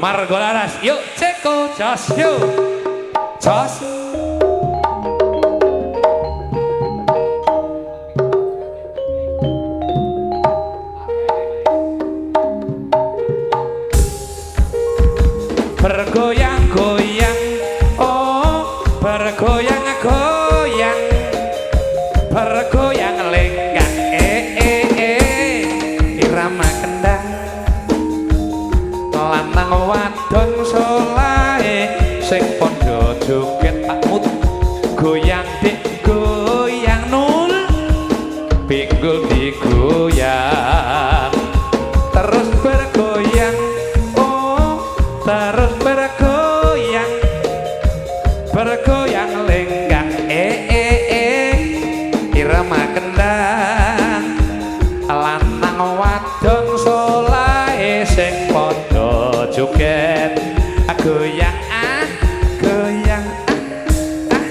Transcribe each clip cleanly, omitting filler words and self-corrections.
Margo Laras. Yuk Ceko jos yuk. Jos. Bergoyang-goyang, oh bergoyang-goyang, bergoyang lenggang, eh eh eh, irama kendang, lanang wadon solahe, sing padha joget Pak Mut, goyang dik goyang nul, pinggul digoyang, terus bergoyang, oh terus bergoyang, bergoyang lenggang, eh eh eh, irama kendang, lanang wadon solahe sing padha joget, goyang ah, goyang ah, ah,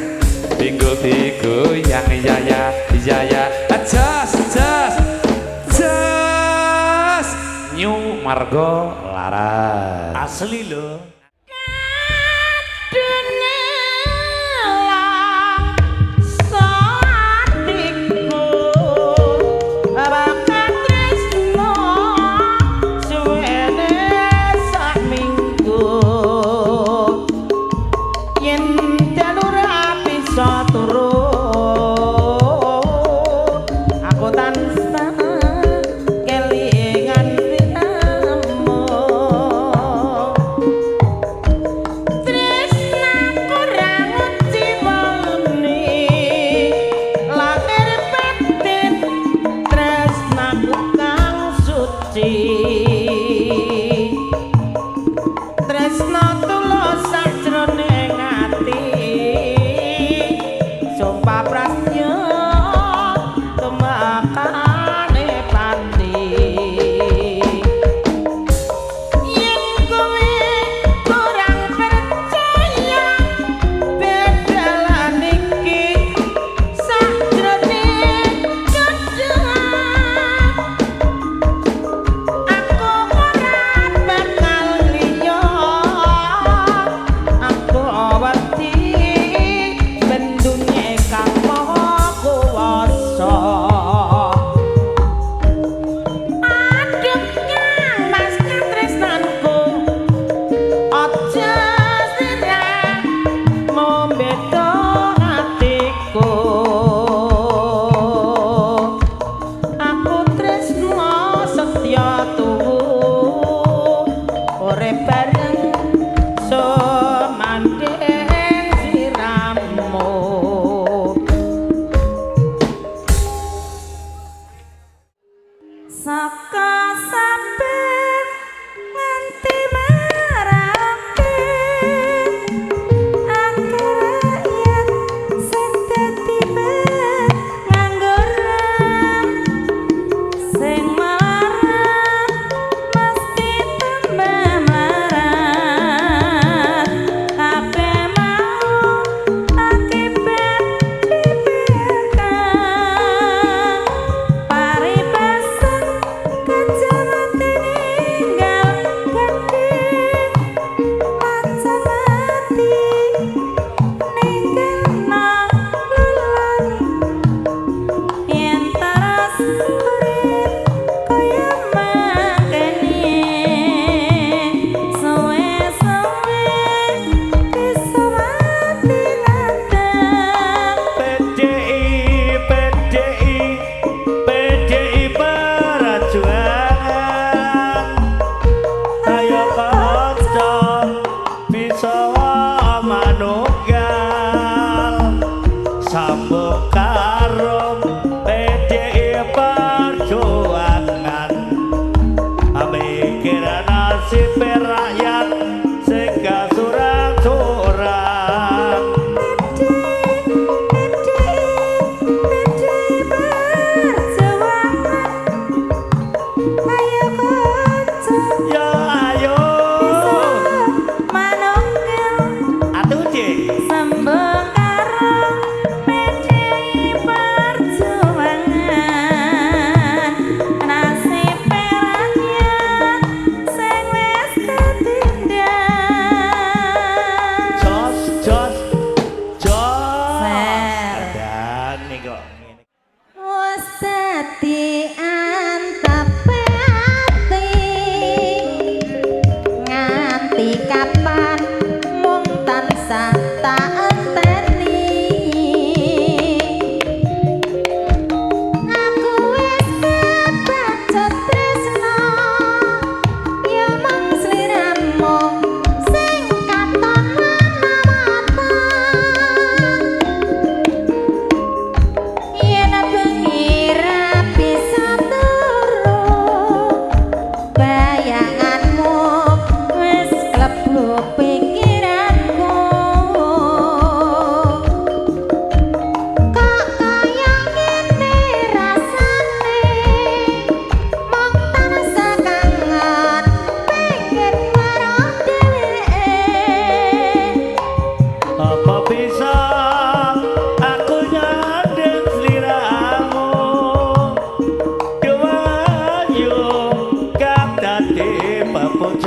pinggul digoyang, ya ya ya ya, jos jos jos, New Margo Laras. Asli lho. Saka sampe nganti Merauke, akeh rakyat sing dadi pengangguran, sing melarat mesti tambah melarat.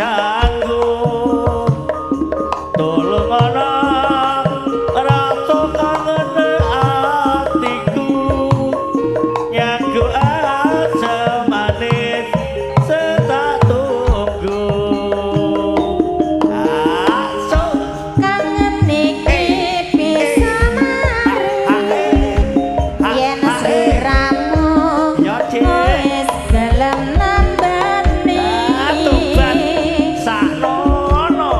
Janggo tulung ana rasa kangen atiku nyago aja manis setak tunggu aso. Kangen iki bisa mari yen sliramu Ya, Cik. wis gelem nambani. Tuban saknono.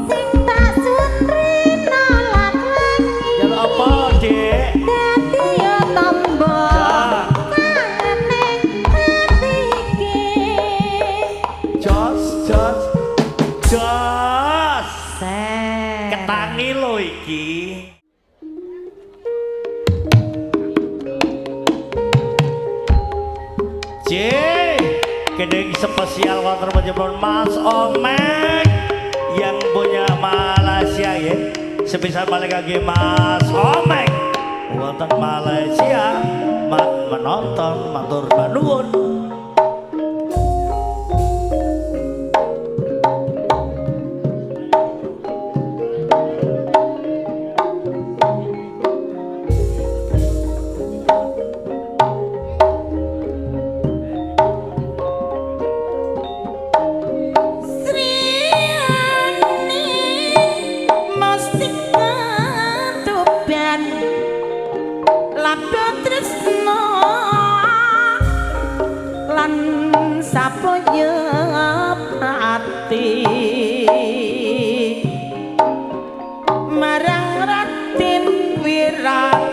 Sing tak sutrina lan wengi Jaluk apa, Dik? Dadi yo tombo Ja. kangene ati iki. Jos, jos, jos. Ser. Ketangi lo iki. C, gedeng spesial wonten panjenengan Mas Omek yang punya Malaysia ya. Sepisan balik lagi Mas Omek wonten Malaysia mak menonton matur nuwun. Sriani mesti ketuban laba tresno lan sapoya pati marang Raden Wiratmaya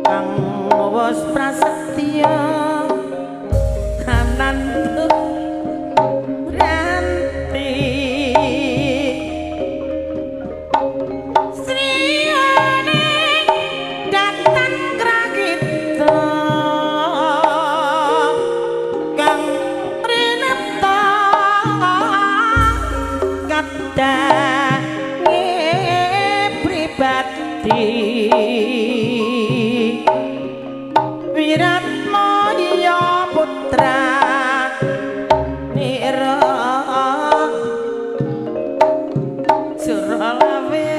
kang wis prasetya anantuk ranti. Sriyane datan kragita kang rinepta kadange pribadi Wiratmaya putra nira Suralawe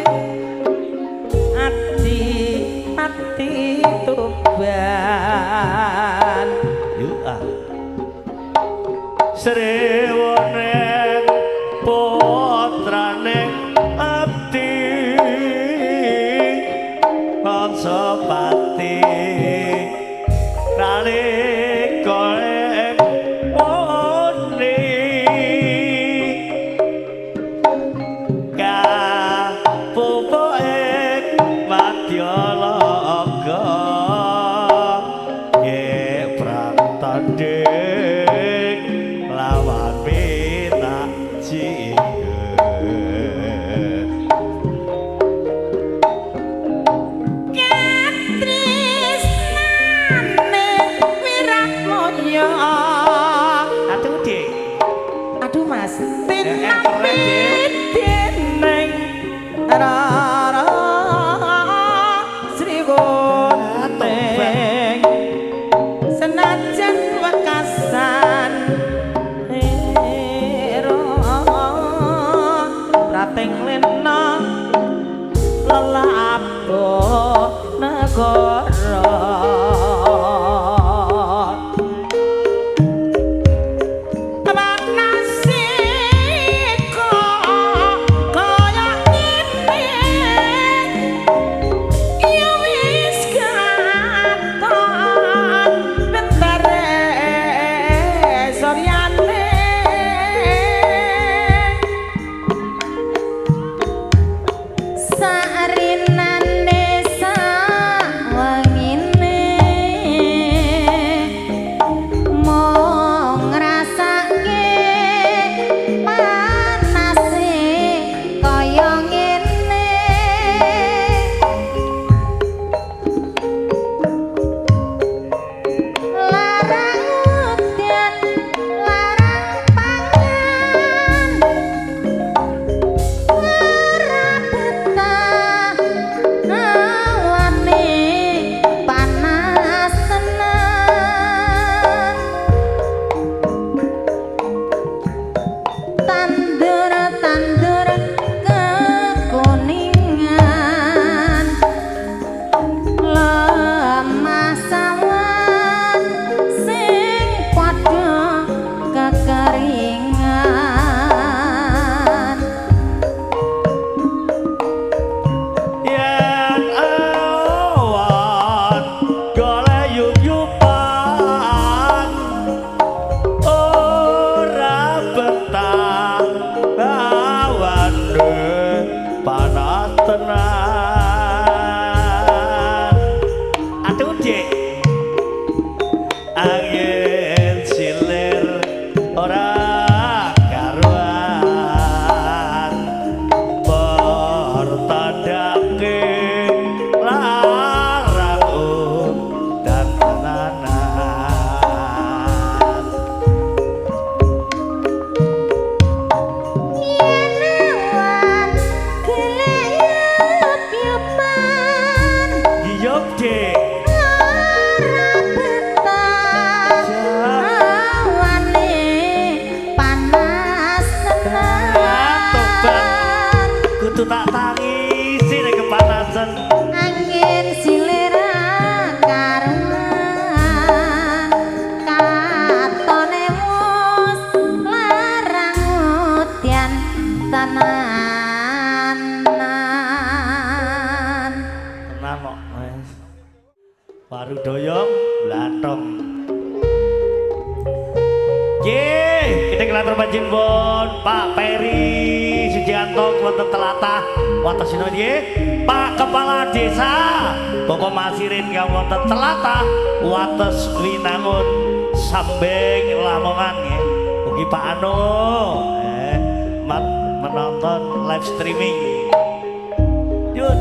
ati ati Tuban. Yuk ah. Srewoning putrane abdi Kansapati nalika ing muni kapupuke madyalaga ye pratanding lawan minaji. Katresnane Wiratmaya. Aduh, Dik. Aduh Mas, keren, Dik. dening Rara Sri Gunting senajan wekasan ira prating lena lelapo negara. Manasika kaya ngene. Nggih, kita kelatur panjenengan Pak Peri Sujianto wonten telatah Watesino nggih. Pak Kepala Desa Bapak Masirin kang wonten telatah Wates Winangun Sambeng Lamongan nggih. Ugi Pak Ano menonton live streaming. Yun.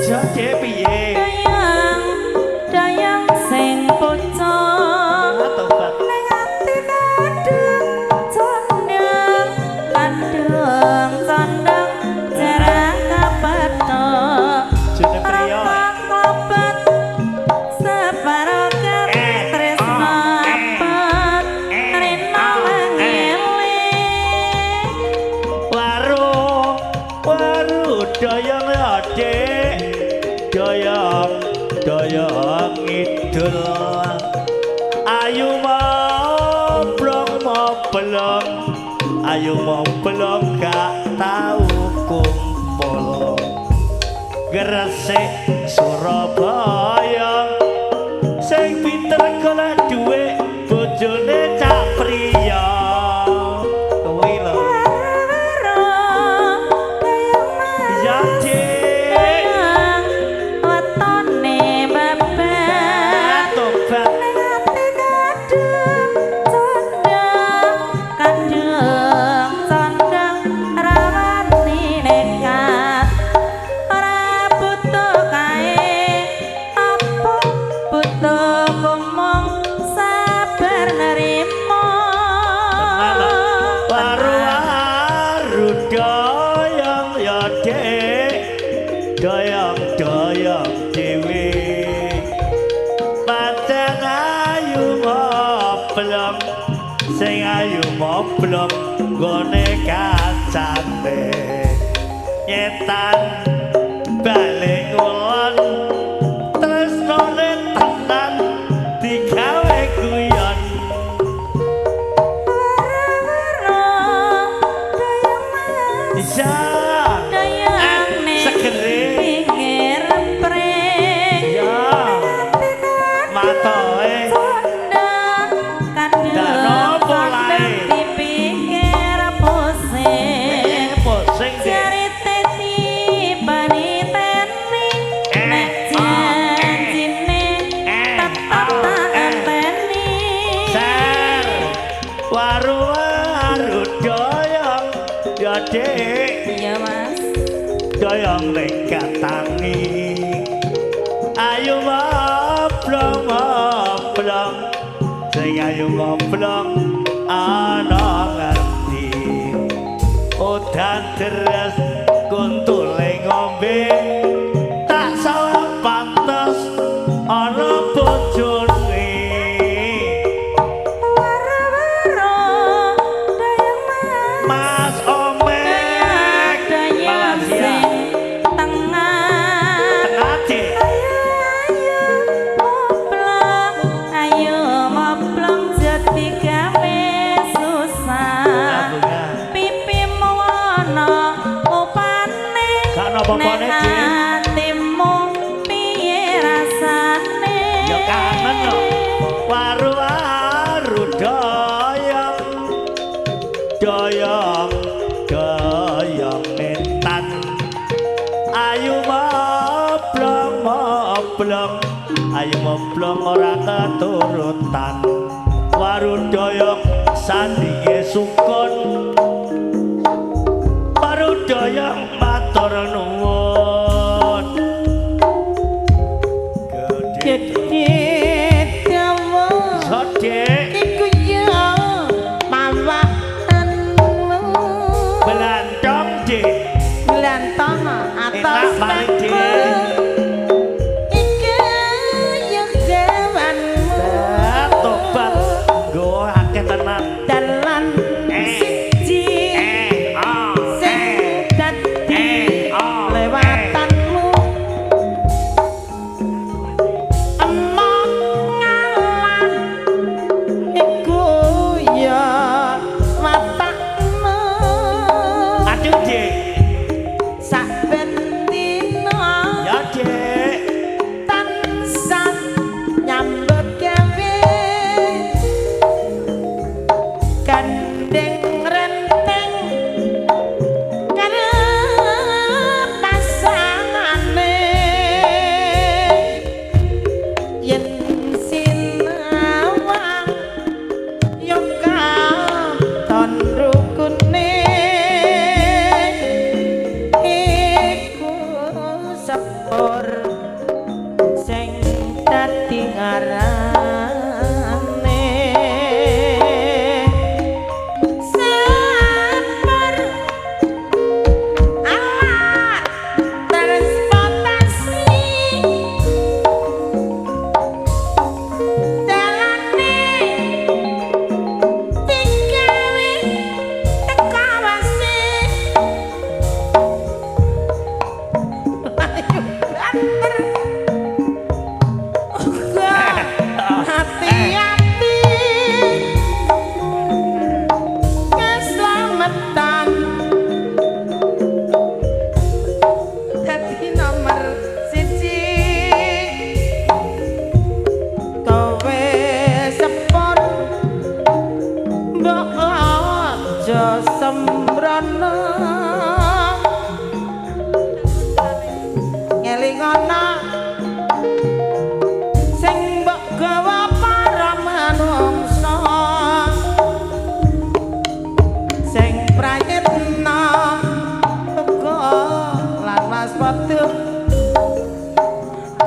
Jane piye? Dayang, dayang sing pocong. Tobat. Ning ati kadung condong, kadung condong jarang kepethuk. Jeneng priya. Rokok klebet separo tresno abot rino langeling. Waru, waru doyong ya, Dik. Doyong, doyong ngidul. Ayu moblong moblong, ayu moblong gak tau kumpul. Gresik Surabaya sing pinter golek dhuwit bojone cak priya. Kuwi lho. Waru, dayang mas. Ya, Dik. Dayang wetone babat. Tobat. Ning ati kadung condong, kadung condong rawani nekat. Ora butuh kae apa butuh kumung sabar nerimo. Waru waru doyong ya, Dik. Doyong doyong dhewe. Pancen ayu moblong, sing ayu moblong nggone kancane. Nyetan balik ngulon tresnane tenan digawe guyon. Waru, dayang mas. Bisa. Dayang ning Segere. pinggir pring. Ya. Matoe. Condong kadung Dano polahe. condong dipikir pusing. Pusing, Dik. Cerite dipaniteni nek janjine tetep tak enteni. Ser. Waru waru doyong ya, Dik. Iya Mas. Doyong ning katangi. Ayu moblong moblong, sing ayu moblong ana ngerti. Udan deres kuntule ngombe tak salah pantes ana bojone. Waru-waru dayang mas. Mas Omek Dayang Malaysia. sing tengah. Tengah, Dik. Ayo moblong, ayo moblong jati gawe susah. Bunga. Pipimu ana upane, Gak ana apa-apane, nek Dik. atimu piye rasane? Ya kangen lho. Waru waru doyong doyong doyong metan. Ayu moblong moblong, ayu moblong ora keturutan. Waru doyong sandinge sukun. Waru doyong matur nuwun. Gede Gede dawa Sodek iku ya mawakanmu. Belantong, Dik. Glantong Enak atas paling, Dik. Iki ya gawanmu. Tobat nggo akeh tenan. Dalan siji Ah, sing dadi ah, lewatanmu. Emong ngalah iku ya Gandeng renteng karo pasangane, yen sinawang yo katon rukune, iku sepur sing dadi ngarane. Sepur alat transportasi, dalane digawe teka wasi, ayo banter uga hati-hati keselamatan dadi nomor siji. Kowe sepur mbok aja sembrono, ngelingono sing mbok gawa para manungsa, sing prayitna uga lan waspada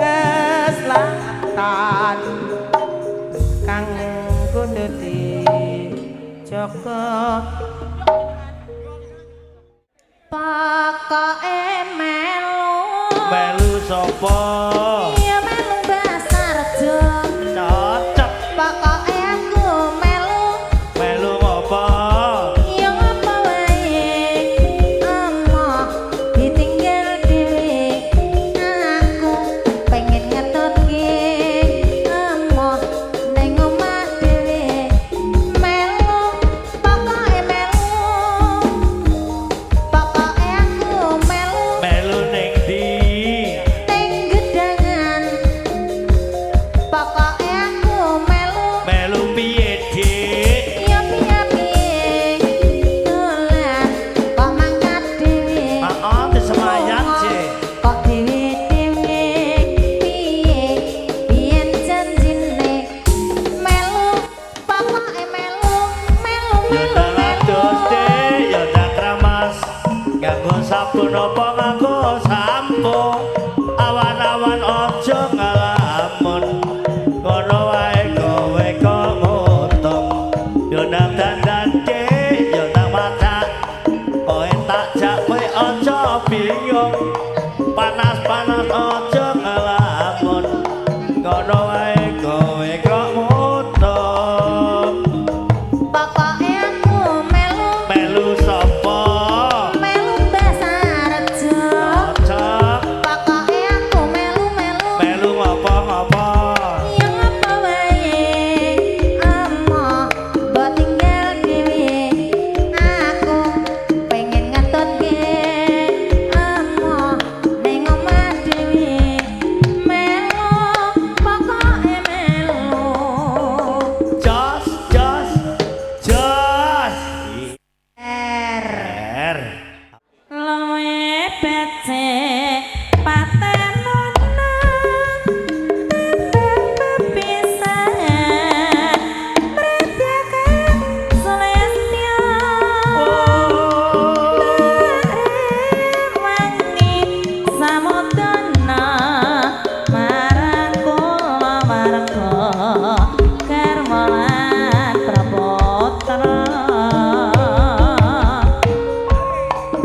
keselatan kang kudu dijaga. Pokoke melu. Melu sapa? Iya melu Basarjo. Cocok. Pokoke aku melu. Melu ngopo? Ya ngapa wae, emoh ditinggal dhewe. Aku pengen ngetutke emoh ning omah dhewe. Melu, pokoke melu. Pokoke aku melu. Melu ning ndi? Ning gedangan. Pokoke aku melu. Melu piye, Dik? Ya piye-piye dolan kok mangkat dhewe. Heeh, disemayan, Cik. Kok dhewe-dhewe piye biyen janjine? Melu, pokoke melu, melu, Ya melu, dados, melu. Dik, ya dak kramas. Nganggo sabun apa nganggo sampo? Awan-awan aja ngalamun. Ngono wae kowe kok ngutung. Ya nang dandan, Dik, ya nang macak. Kowe tak jak kowe aja bingung. Panas-panas aja ngelamun. Ngono wae kowe kok ngutung. Pokoke aku melu. Melu sapa? Melu Basarjo. Cocok. Pokoke aku melu, melu. Melu ngopo-ngopo? Ya ngapa wae emoh mbok tinggal dhewe. Aku pengen ngetutke emoh ning omah dhewe. Melu, pokoke melu. Jos, jos, jos. R. R. Luwe becik patenono tembang pepisahan mrediaken sulistya rewangi samudana marang kula warga garwa lan praputra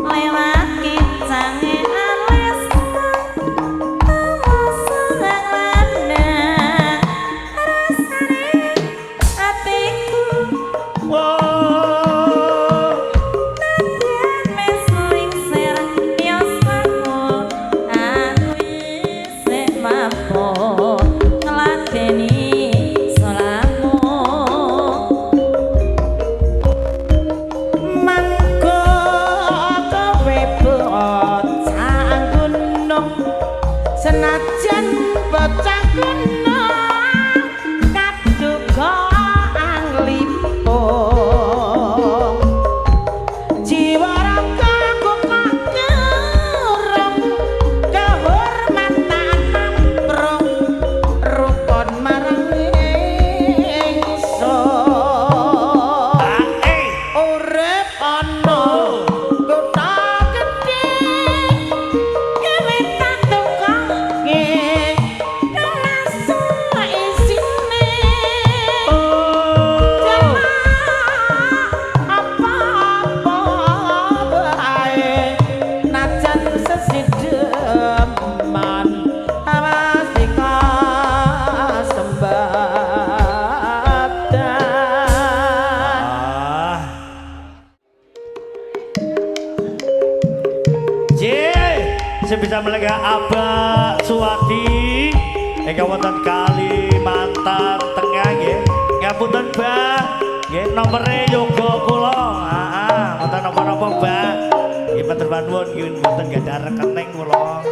lewat kincange alis tumasa lanang rasane atiku. Wow. Nadyan wis lingsir yoswaku, aku isih mampu ngladeni salahmu. Mangko kowe bocah gunung, senajan bocah gunung kaduga anglipur. Sing bisa melega Abah Suwadi ingkang wonten Kalimantan Tengah nggih. Ngapunten Bah, nggih nomere yoga kula. Heeh, wonten napa-napa Bah. Nggih matur nuwun nggih mboten gadah rekening kula.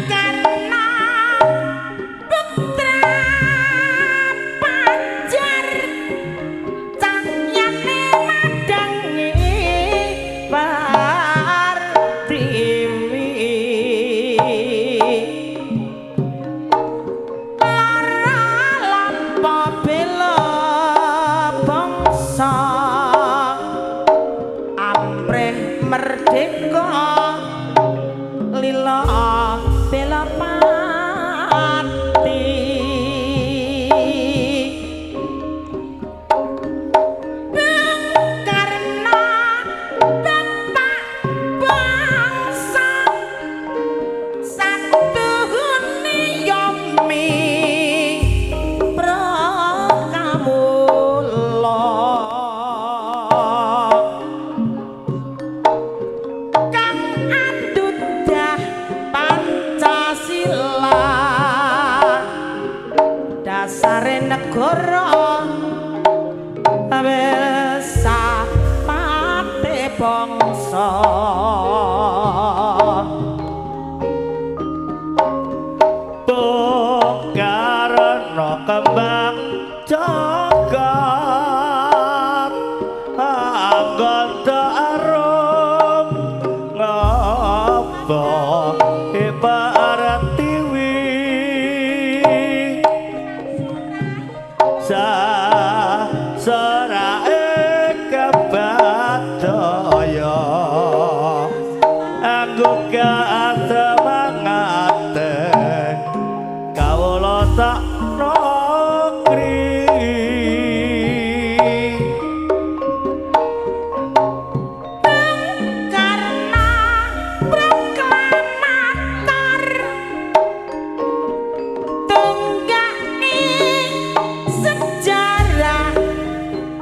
Karena putra Pajar cahyane madangi Partiwi lara lampa bela bangsa amrih merdeka lila Bela pati karena bapak bangsa satuhune yomi prakamula kang andudah Pancasila dasare negara wesa pate bangsa. Bung Karno kembang jagat anggon arum ngopo Pertiwi sa serae kebadaya anggo kasemangate kawula sak nokri. Karena proklamator tunggak sejarah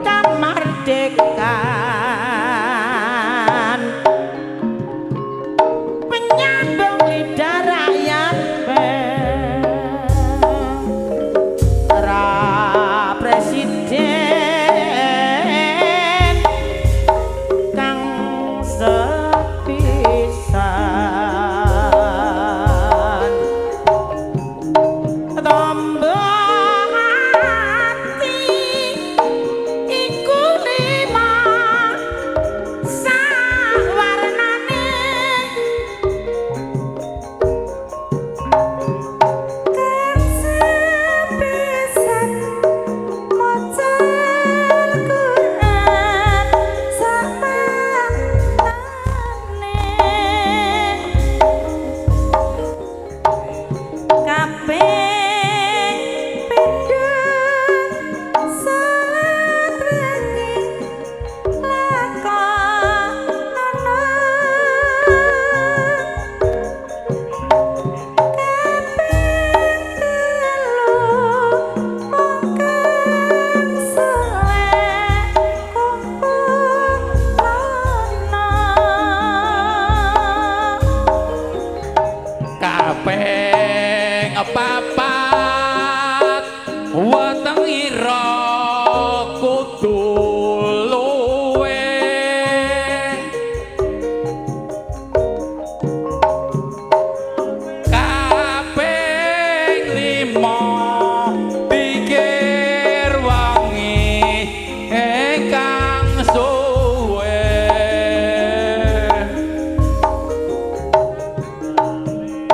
kemerdekaan penyambung lidah rakyat para presiden kang sepisan tombo ati iku lima sawarnane Sepisan maca Al-Qur'an samatane kaping pindho salat wengi lakonono kaping telu mung kang saleh kumpulana. Kaping papat weteng ira kudu luwe kaping lima pikir wangi ingkang suwe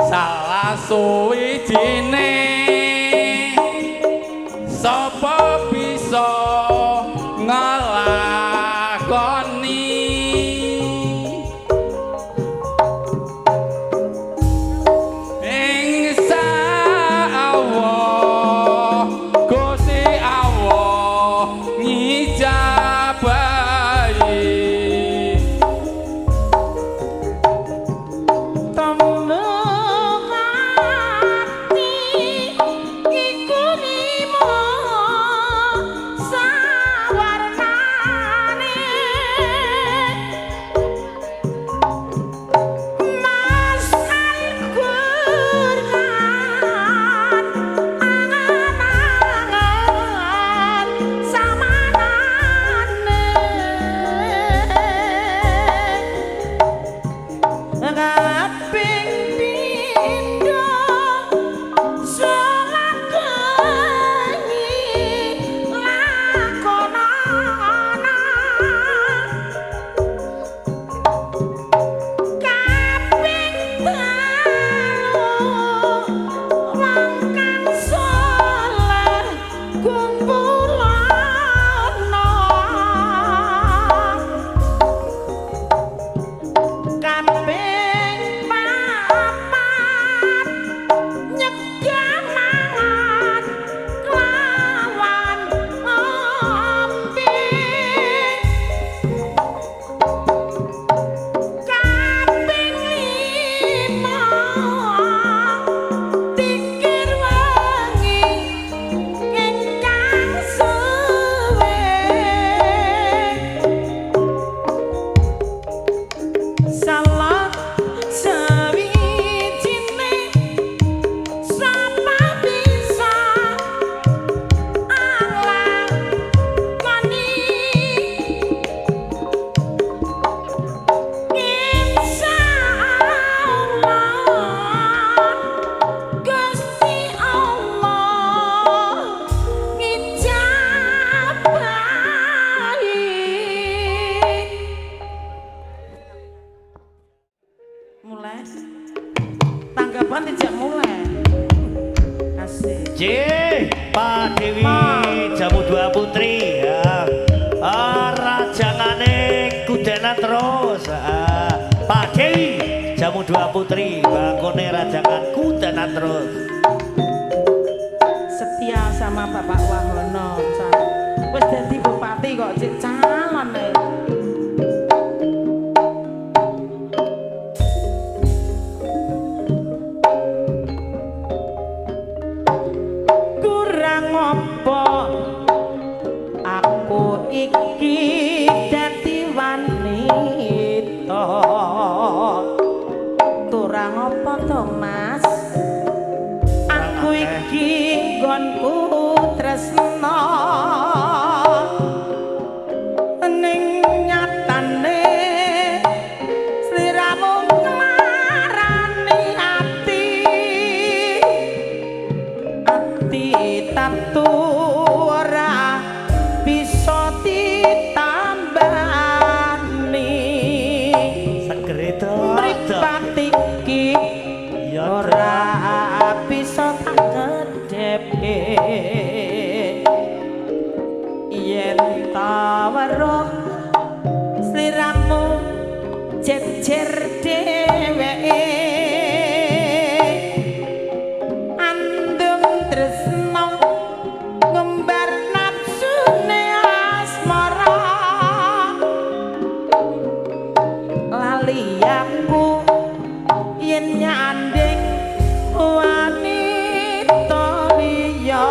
salah suwijine sapa bisa ngelakoni Insya Allah Gusti Allah ngijabahi. Dewi Jamu Dua Putri ya. Ah, rajangane kudenan terus. Ah, Pak Dewi Jamu Dua Putri bangkone rajangan kudenan terus. Setia sama Bapak Wahono. Cak. Wis dadi bupati kok cek calon ae. Kurang apa aku iki dadi wanita? Kurang apa to, Mas? Aku iki nggonku tresna, ning nyatane sliramu nglarani ati, ati tatu ora bisa ditambani. Segere to. Mripat iki Iya, ora bisa tak kedhepke yen ta weruh sliramu jejer dheweke. Andung tresna ngumbar nafsune asmara, lali aku yen nyanding wanita liya.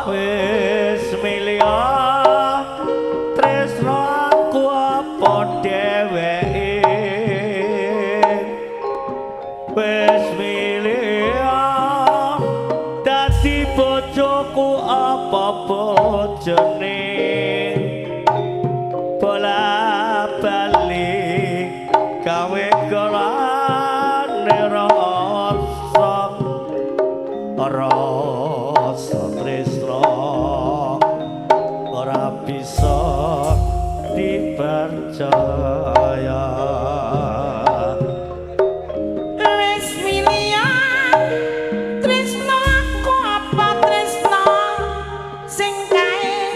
Wis milih tresno aku apa dheweke, wis milih dadi bojoku apa bojone, bola bali gawe golane rasa, rasa tresno ora bisa dipercaya. Wis milih tresno aku apa tresno sing kae,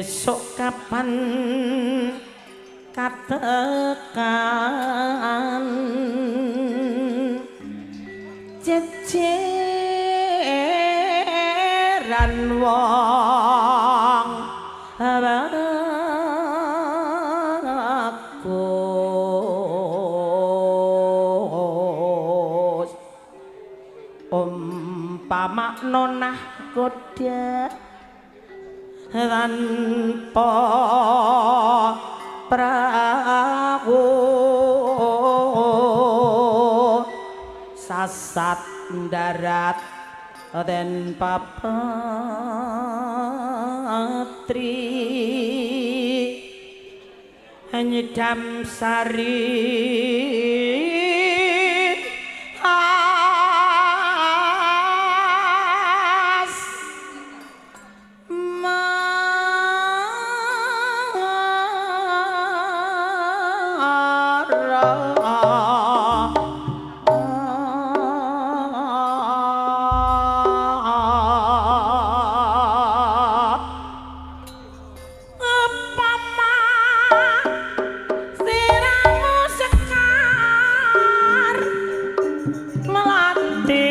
Besok kapan katekan ceceran wong bagus umpama nonah koda tanpa prawu sasat darat den papatri nyidam sari as mara upama siramu sekar melati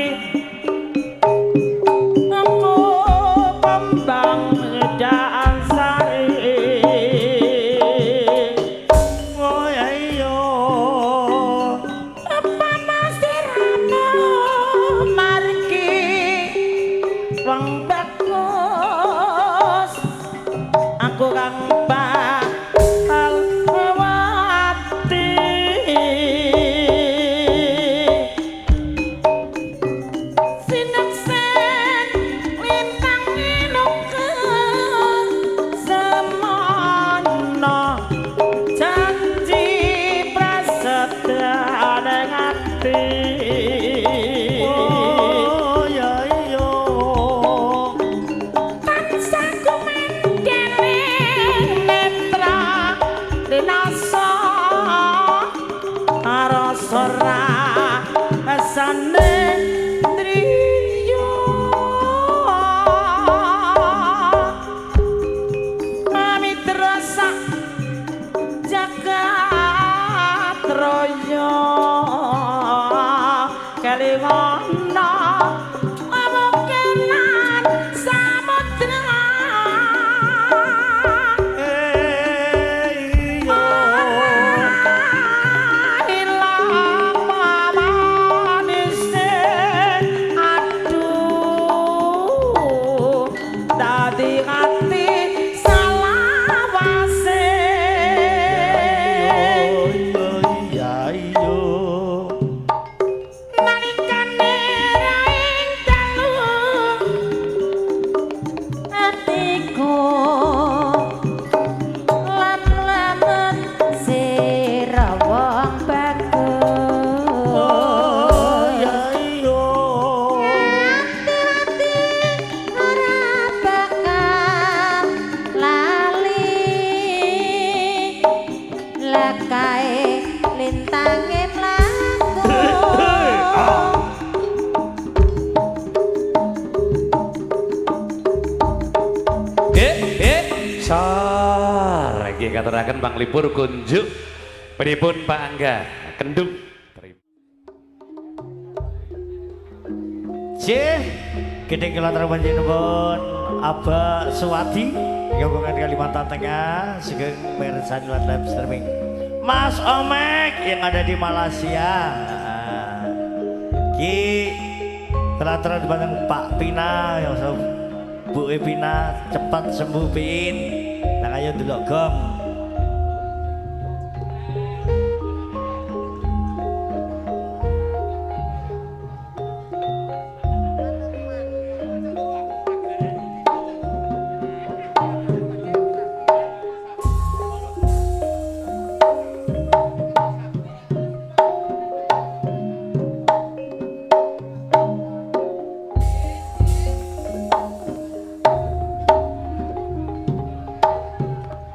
aku kembang dan sari. Oh ya iya. Upama siramu margi wong bagus aku kang bakal mati. Sineksen lintang inuke semono janji prasetya ati. Oh ya iya. Tansah kumendheling netra rinasa rasa rasane driya mitra sak jagat raya kelingono amukenan samudra. Eh iya. Ilang mamanise aduh dadi ati salawase. Oh iya iya. Nalikane raing dalu atiku lam-lamun sira wong bagus. Oh ya iya. Ati-ati ora bakal lali lakae lintange mlaku. Eh, sor nggih katuraken panglipur kunjuk pripun Pak Angga Kendung. C gedeng kelatar panjenengan Abah Suwadi gabungan Kalimantan Tengah sugeng mirsani lewat live streaming. Mas Omek yang ada di Malaysia. Ki kelataran bareng Pak Pina yang Bu Pina cepat sembuh Pin. Nah ayo delok gong.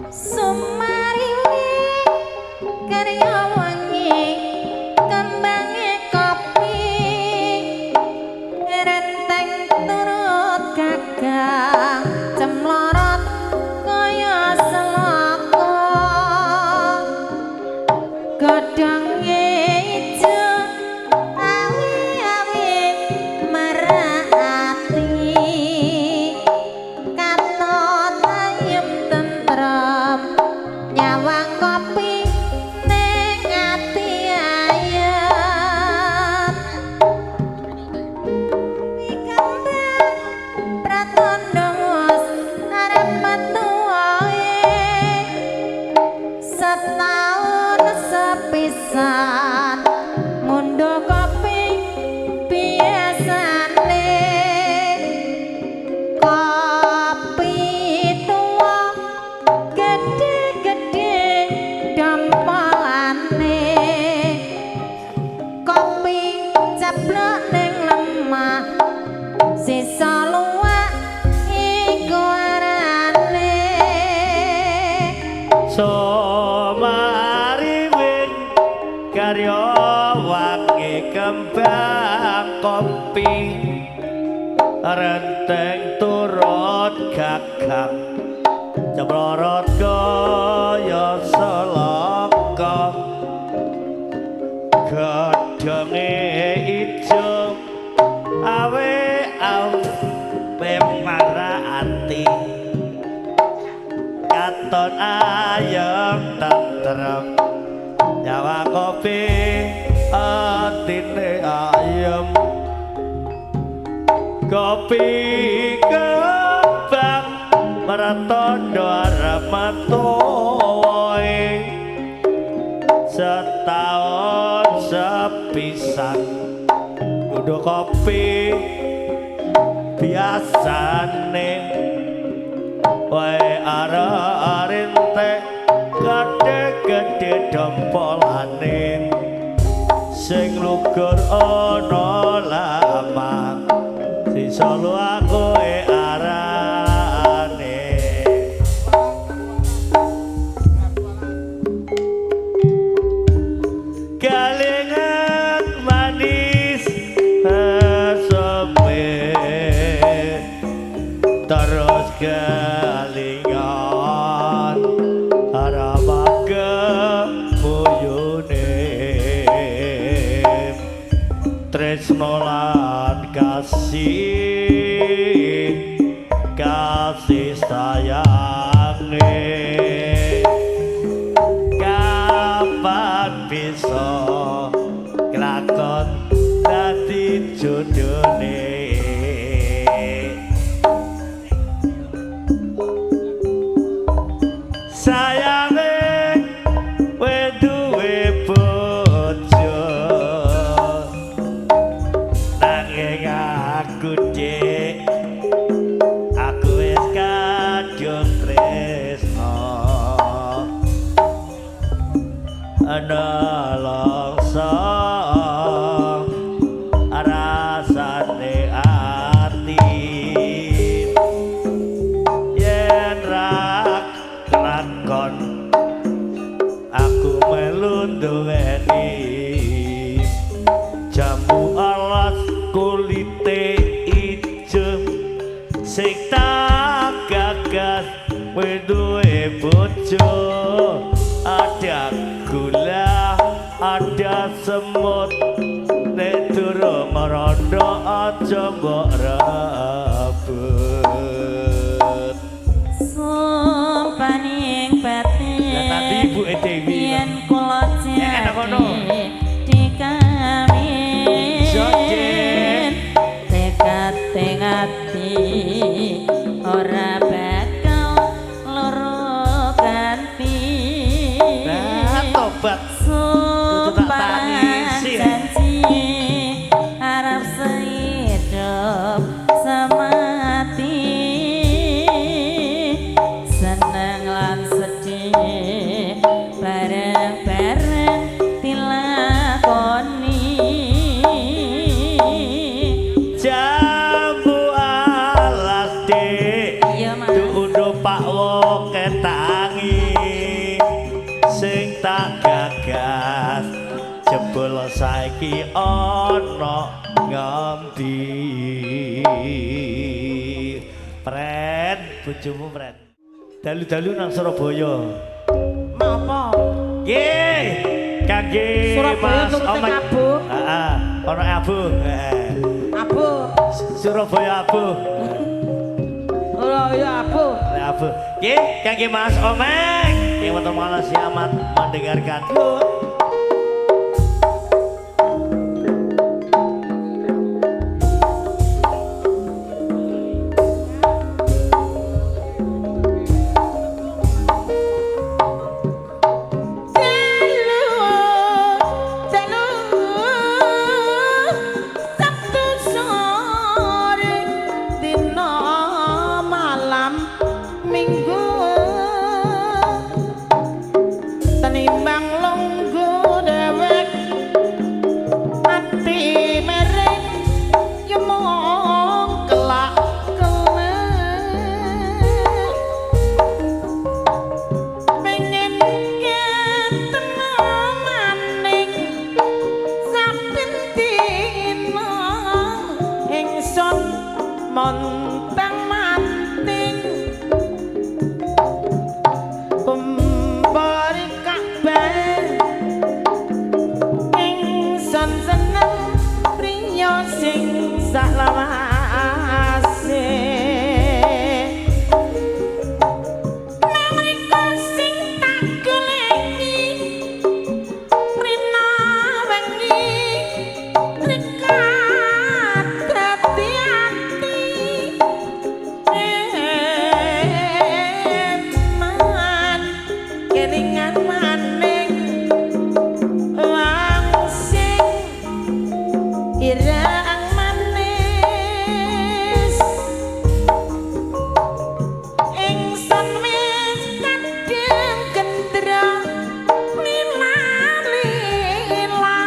Sum Godhonge ijo awi-awi marak ati, katon ayem tentrem nyawang kopi ning ati ayem. Pikendang pratandha wis arep metu wae, setahun sepisan ngundhuh kopi biasane. Kopi tuwa gedhe-gedhe dompolane, kopi ceblok ning lemah sisa luwak iku arane. Somariwing karya wangi kembang kopi, renteng turut gagang ceprorot kaya selaka. Godhonge ijo awe awe marak ati, katon ayem tentrem nyawa kopi atine ayem. Kopi kembang pratandha arep metu wae, setahun sepisan ngundhuh kopi biasane. Wae arek rintek gedhe-gedhe dompolane, sing lugur ana lamah sisa luwak kowe arane. Galengan manis sepe terus kelingan arep kebuyune, tresno lan kasih kasih sayange kapan bisa kelakon dadi jodone. Sayange kowe duwe bojo nanging aku dik aku wis kadung tresno ana longso rasane ati yen ra kelakon aku melu duweni jamu alas kulite ijo sing tak gagas kowe duwe bojo. Ada gula ada semut nek durung rondo aja mbok rebut. Sumpaning batin Lah tadi Ibu Dewi yen kula Ya, enak kono. dikawin Joget. tekad ing ati ora bakal loro ganti. Nah, tobat. Sumpah Kudu tak tangisi. janji arep sehidup semati, seneng lan sedih bareng-bareng dilakoni. Jambu alas dik Iya, Mas. Duundo Pak Wo ketangi sing tak gagas jebul saiki ana ngendi. Pren bojomu pren dalu-dalu nang Surabaya. Napa? Nggih. Kangge Surabaya Mas nurute Omek. abuh. Heeh, ana abuh. Heeh. Abuh. Surabaya abuh. Ora ya abuh. Abuh. Nggih, kangge Mas Omek. Nggih wonten Malaysia amat mendengarkan. Dalu, dalu, Sabtu sore dina malam Minggu, tenimbang lungguh dewek ati mereng ya mung kelak kelek, pengen ketemu maning saben dina, ingsun montang manting kumpul kabar, ingsun seneng priya sing saklawase. Nalika sing tak goleki rina wengi, rika dadi ati eman, kelingan maning wong sing ireng manis. Ingsun wis kadung gendra lila lila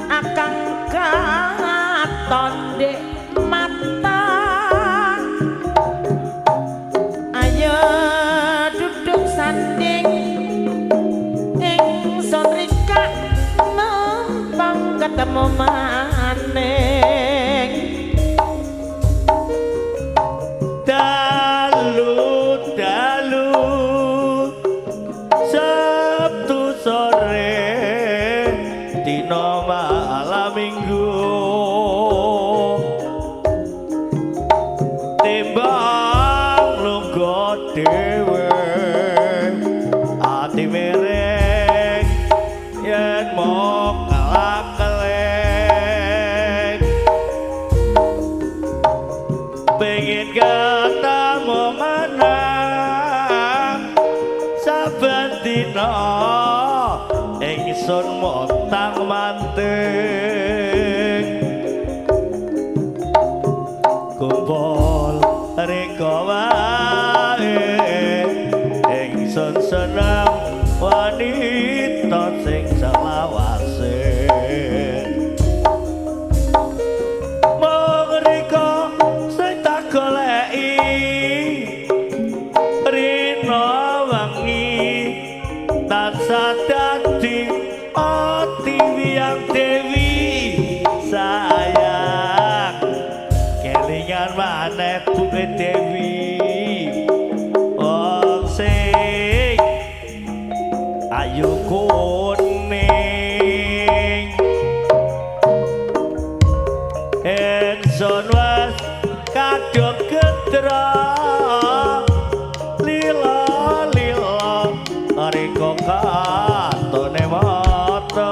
akang katon dek mata. Ayo duduk sanding, ingsun rika numpang ketemu maning. Dalu dalu Sabtu sore dina malam Minggu, timbang lungguh dhewe ati miring yen mung kelak-keling, pengen ketemu menang saben dina, ingsun montang manting kumpul rika wae, ingsun seneng wanita sing selawase. Mung rika sing tak goleki rina wengi, tansah dadi ati wiyang dewi sayang, kelingan maneh Bu Dewi, wong sing ayu kuning. Ingsun wis kadung gendra lila lila rika katone mata.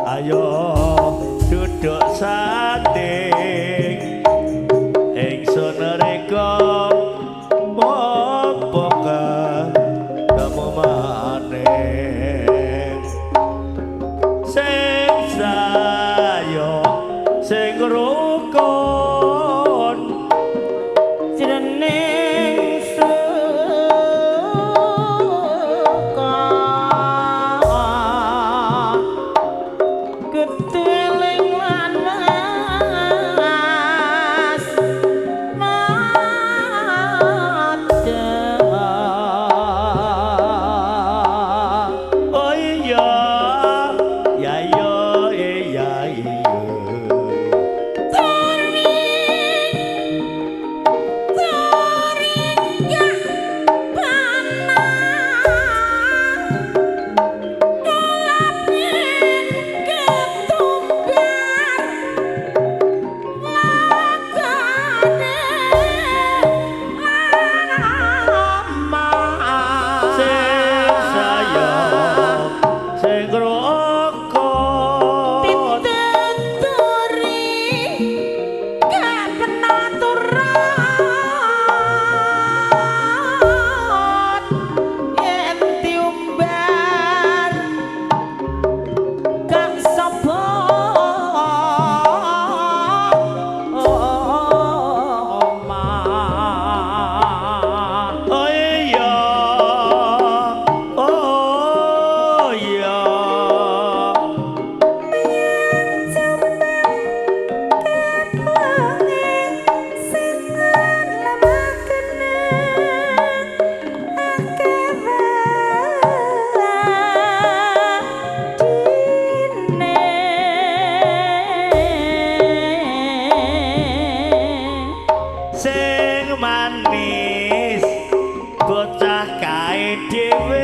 Ayo duduk sanding, ingsun rika mumpung ketemu maning sing. Sing sayang sing krokot. Pituturi gak penaturan yen diumbar gak sapa omah. Oh iya, oh iya. Sing manis bocah kae dhewe.